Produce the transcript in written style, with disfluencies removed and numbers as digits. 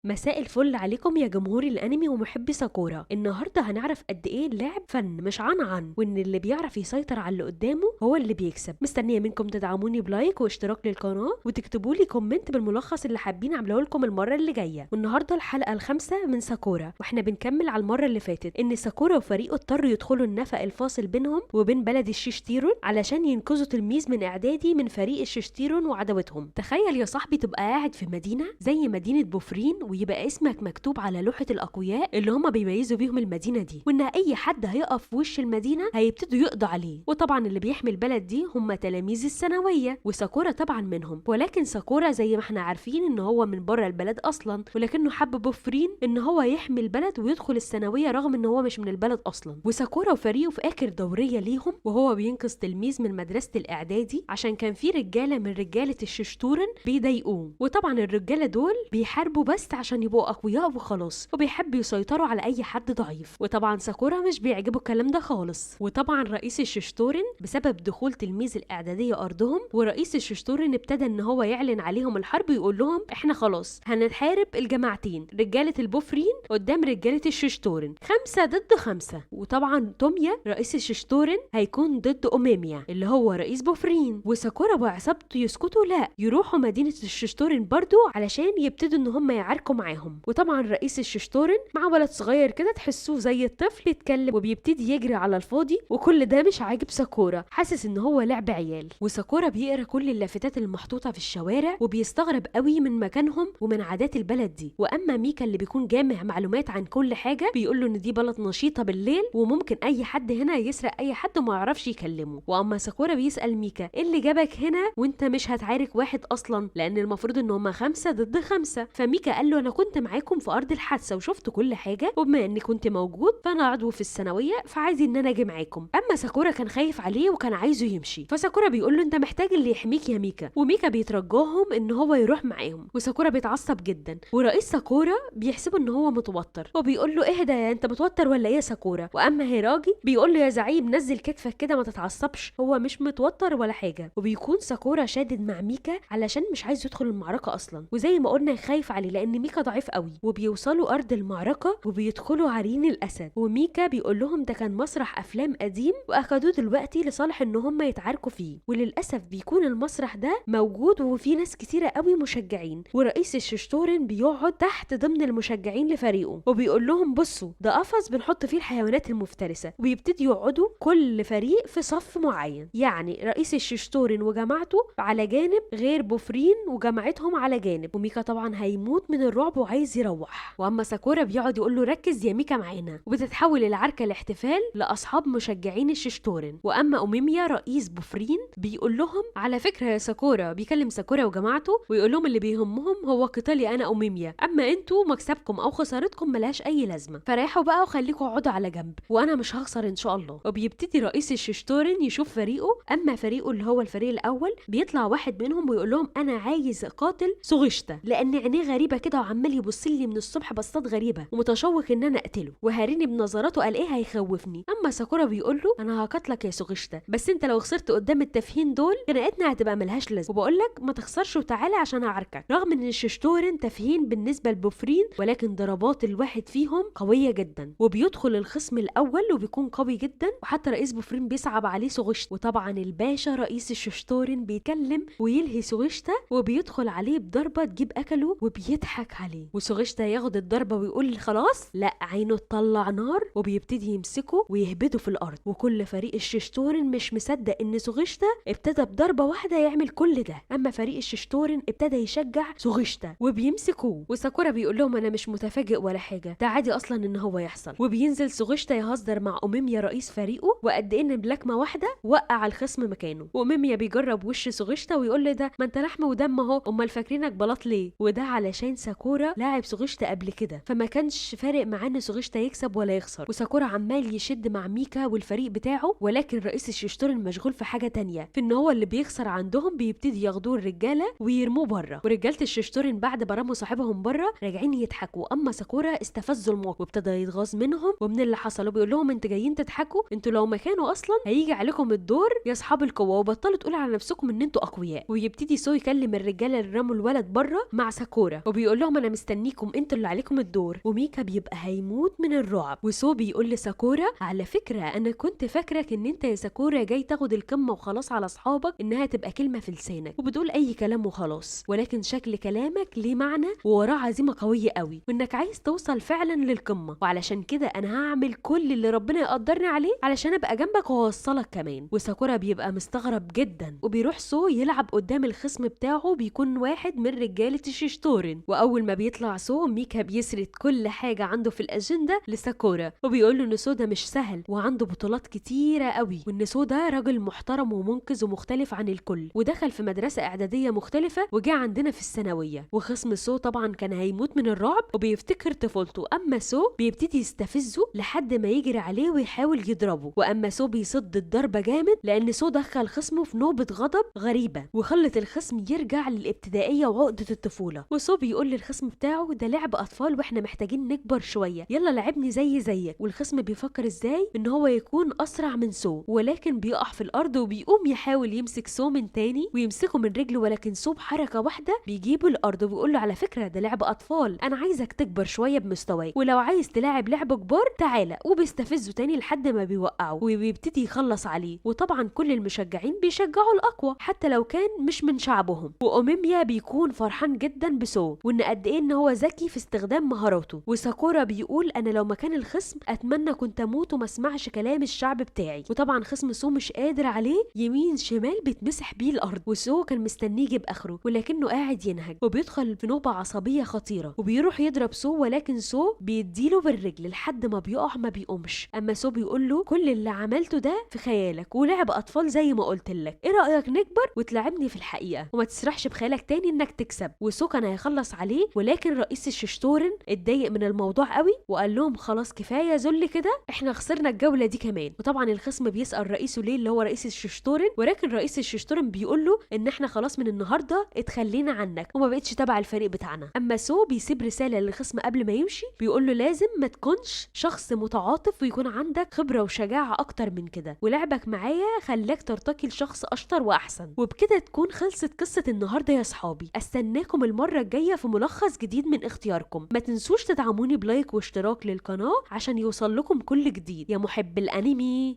مساء الفل عليكم يا جمهور الانمي ومحبي ساكورا. النهارده هنعرف قد ايه اللعب فن مش عن عن، وان اللي بيعرف يسيطر على اللي قدامه هو اللي بيكسب. مستنيه منكم تدعموني ب like واشتراك للقناة وتكتبوا لي comment بالملخص اللي حابين اعمله لكم المرة اللي جاية. والنهارده الحلقة الخامسة من ساكورا، واحنا بنكمل على المرة اللي فاتت ان ساكورا وفريقه اضطروا يدخلوا النفق الفاصل بينهم وبين بلد الششتيرون علشان ينقذوا تلميذ من اعدادي من فريق الششتيرون وعداوتهم. تخيل يا صاحبي تبقى قاعد في مدينة زي مدينة بوفرين ويبقى اسمك مكتوب على لوحة الأقوياء اللي هما بيميزوا بيهم المدينة دي، وإن أي حد هيقف في وش المدينة هيبتدوا يقضوا عليه. وطبعا اللي بيحمي البلد دي هما تلاميذ الثانوية، وساكورا طبعا منهم. ولكن ساكورا زي ما احنا عارفين إن هو من بره البلد أصلا، ولكنه حب بوفرين إن هو يحمي البلد ويدخل الثانوية رغم إن هو مش من البلد أصلا. وساكورا وفريقه في آخر دورية ليهم وهو بينقذ تلميذ من مدرسة الإعدادي عشان كان في رجالة من رجالة الششتورن بيضايقوه. وطبعا الرجالة دول بيحاربوا بس عشان يبقوا اقوياء وخلاص، وبيحبوا يسيطروا على اي حد ضعيف. وطبعا ساكورا مش بيعجبه الكلام ده خالص. وطبعا رئيس الششتورن بسبب دخول تلميذ الاعدادية ارضهم، ورئيس الششتورن ابتدى ان هو يعلن عليهم الحرب ويقول لهم احنا خلاص هنحارب الجماعتين، رجاله البوفرين قدام رجاله الششتورن، 5 ضد 5. وطبعا توميا رئيس الششتورن هيكون ضد اوميميا اللي هو رئيس بوفرين. وساكورا وعصابته يسكتوا؟ لا، يروحوا مدينة الششتورن برضو علشان يبتدوا ان هم يعاركوا معاهم. وطبعا رئيس الششتورن مع ولد صغير كده تحسوه زي الطفل بيتكلم وبيبتدي يجري على الفاضي، وكل ده مش عاجب ساكورا، حاسس ان هو لعب عيال. وساكورا بيقرا كل اللافتات المحطوطه في الشوارع وبيستغرب قوي من مكانهم ومن عادات البلد دي. واما ميكا اللي بيكون جامع معلومات عن كل حاجة بيقول له ان دي بلد نشيطه بالليل وممكن اي حد هنا يسرق اي حد وما يعرفش يكلمه. واما ساكورا بيسال ميكا ايه اللي جابك هنا وانت مش هتعارك واحد اصلا، لان المفروض ان هما 5 ضد 5. فميكا قال له انا كنت معاكم في ارض الحادثة وشفت كل حاجة، وبما اني كنت موجود فانا عضو في الثانوية فعايز ان انا اجي معاكم. اما ساكورا كان خايف عليه وكان عايزه يمشي، فساكورا بيقول له انت محتاج اللي يحميك يا ميكا. وميكا بيترجاهم ان هو يروح معاهم، وساكورا بيتعصب جدا. ورئيس ساكورا بيحسبه ان هو متوتر وبيقول له اهدى يا انت متوتر ولا ايه يا ساكورا. واما هيراجي بيقول له يا زعيم نزل كتفك كده ما تتعصبش، هو مش متوتر ولا حاجة. وبيكون ساكورا شادد مع ميكا علشان مش عايز يدخل المعركة اصلا، وزي ما قلنا خايف عليه لان ميكا ضعيف قوي. وبيوصلوا ارض المعركة وبيدخلوا عرين الاسد، وميكا بيقول لهم ده كان مسرح افلام قديم واخدوه دلوقتي لصالح ان هم يتعاركوا فيه. وللاسف بيكون المسرح ده موجود وفي ناس كتيرة قوي مشجعين، ورئيس الششتورن بيقعد تحت ضمن المشجعين لفريقه وبيقول لهم بصوا ده قفص بنحط فيه الحيوانات المفترسة. وبيبتدي يقعدوا كل فريق في صف معين، يعني رئيس الششتورن وجماعته على جانب غير بوفرين وجماعتهم على جانب. وميكا طبعا هيموت من الرعب وعايز يروح. واما ساكورا بيقعد يقول له ركز يا ميكا معانا. وبتتحول العركه لاحتفال لاصحاب مشجعين الششتورن. واما اوميميا رئيس بوفرين بيقول لهم على فكرة يا ساكورا، بيكلم ساكورا وجماعته ويقول لهم اللي بيهمهم هو قتالي انا اوميميا، اما انتوا مكسبكم او خسارتكم ملهاش اي لازمه، فريحوا بقى وخليكوا اقعدوا على جنب وانا مش هخسر ان شاء الله. وبيبتدي رئيس الششتورن يشوف فريقه. اما فريقه اللي هو الفريق الاول بيطلع واحد منهم ويقول لهم انا عايز اقاتل سوغيشتا لان عينيه غريبة كده وعمال يبص لي من الصبح بصات غريبة ومتشوق ان انا اقتله، وهاريني بنظراته قال ايه هيخوفني. اما ساكورا بيقول له انا هقاتلك يا سوغيشتا، بس انت لو خسرت قدام التافهين دول خناقتنا هتبقى ملهاش لازمه، وبقول لك ما تخسرش وتعالى عشان اعاركك. رغم ان الششتورن تافهين بالنسبة لبوفرين، ولكن ضربات الواحد فيهم قوية جدا. وبيدخل الخصم الاول وبيكون قوي جدا، وحتى رئيس بوفرين بيصعب عليه سوغيشتا. وطبعا الباشا رئيس الششتورن بيتكلم ويلهي سوغيشتا وبيدخل عليه بضربه تجيب اكله وبيضحك عليه. وسوغيشتا ياخد الضربة ويقول خلاص لا، عينه تطلع نار وبيبتدي يمسكه ويهبده في الارض. وكل فريق الششتورن مش مصدق ان سوغيشتا ابتدى بضربه واحدة يعمل كل ده. اما فريق الششتورن ابتدى يشجع سوغيشتا وبيمسكوه. وساكورا بيقول لهم انا مش متفاجئ ولا حاجة، ده عادي اصلا ان هو يحصل. وبينزل سوغيشتا يهزر مع اوميميا رئيس فريقه، وقد ان بلكمه واحدة وقع الخصم مكانه. واوميميا بيجرب وش سوغيشتا ويقول له ده ما انت لحم ودم اهو، امال فاكرينك بلاط ليه؟ وده علشان ساكورا لاعب سوغيشتا قبل كده، فما كانش فارق معاه ان سوغيشتا يكسب ولا يخسر. وساكورا عمال يشد مع ميكا والفريق بتاعه، ولكن رئيس الششتورن مشغول في حاجة تانية، في ان هو اللي بيخسر عندهم بيبتدي ياخدوه الرجالة ويرموه بره. ورجاله الششتورن بعد ما رموا صاحبهم بره راجعين يضحكوا. اما ساكورا استفزوا الموقف وابتدى يتغاظ منهم ومن اللي حصل، وبيقول لهم انتوا جايين تضحكوا، انتوا لو مكانه اصلا هيجي عليكم الدور يا اصحاب القوة، وبطلوا تقولوا على نفسكم ان انتوا اقوياء. ويبتدي سو يكلم الرجالة اللي رموا الولد بره مع ساكورا وبيقول لهم لهم انا مستنيكم، انتوا اللي عليكم الدور. وميكا بيبقى هيموت من الرعب. وسو بيقول لساكورا على فكرة انا كنت فاكرك ان انت يا ساكورا جاي تاخد القمه وخلاص على اصحابك، انها تبقى كلمة في لسانك وبتقول اي كلام وخلاص، ولكن شكل كلامك ليه معنى ووراه عزيمة قوية قوي، وانك عايز توصل فعلا للقمه، وعلشان كده انا هعمل كل اللي ربنا يقدرني عليه علشان ابقى جنبك واوصلك كمان. وساكورا بيبقى مستغرب جدا، وبيروح سو يلعب قدام الخصم بتاعه، بيكون واحد من رجاله الششتورن. واول ما بيطلع سو ميكا بيسرد كل حاجة عنده في الاجندة لساكورا، وبيقول له ان سو ده مش سهل وعنده بطولات كتيرة قوي، وان سو ده راجل محترم ومنقذ ومختلف عن الكل، ودخل في مدرسه اعدادية مختلفة وجه عندنا في الثانوية. وخصم سو طبعا كان هيموت من الرعب وبيفتكر طفولته. اما سو بيبتدي يستفزه لحد ما يجري عليه ويحاول يضربه، واما سو بيصد الضربة جامد لان سو دخل خصمه في نوبه غضب غريبة وخلت الخصم يرجع للابتدائيه وعقده الطفولة. وسو بيقول للخصم بتاعه ده لعب اطفال واحنا محتاجين نكبر شوية، يلا لعبني زي زيك. والخصم بيفكر ازاي ان هو يكون اسرع من سو، ولكن بيقع في الارض وبيقوم يحاول يمسك سو من تاني ويمسكه من رجله، ولكن سو بحركة واحدة بيجيبه الارض وبيقول له على فكرة ده لعب اطفال، انا عايزك تكبر شوية بمستواك، ولو عايز تلاعب لعب كبار تعالى. وبيستفزه تاني لحد ما بيوقعه وبيبتدي يخلص عليه. وطبعا كل المشجعين بيشجعوا الاقوى حتى لو كان مش من شعبهم. وأوميميا بيكون فرحان جدا بسو وان قد ايه ان هو ذكي في استخدام مهاراته. وساكورا بيقول انا لو مكان الخصم اتمنى كنت اموت وما اسمعش كلام الشعب بتاعي. وطبعا خصم سو مش قادر عليه، يمين شمال بيتمسح بيه الارض، وسو كان مستنيه يجيب اخره ولكنه قاعد ينهج، وبيدخل في نوبه عصبية خطيرة وبيروح يضرب سو، ولكن سو بيديله بالرجل لحد ما بيقع ما بيقومش. اما سو بيقول له كل اللي عملته ده في خيالك ولعب اطفال زي ما قلت لك، ايه رايك نكبر وتلعبني في الحقيقة وما تسرحش بخيالك تاني انك تكسب. وسو كان هيخلص عليه، ولكن رئيس الششتورن اتضايق من الموضوع قوي وقال لهم خلاص كفاية ذل كده، احنا خسرنا الجولة دي كمان. وطبعا الخصم بيسال رئيسه ليه اللي هو رئيس الششتورن، ولكن رئيس الششتورن بيقول له ان احنا خلاص من النهارده اتخلينا عنك وما بقتش تبع الفريق بتاعنا. اما سو بيسيب رسالة للخصم قبل ما يمشي بيقول له لازم ما تكونش شخص متعاطف ويكون عندك خبره وشجاعة اكتر من كده، ولعبك معايا خلاك ترتقي لشخص اشطر واحسن. وبكده تكون خلصت قصة النهارده يا صحابي. استناكم المرة الجاية في ملخص جديد من اختياركم. ما تنسوش تدعموني ب like واشتراك للقناة عشان يوصل لكم كل جديد يا محب الانمي.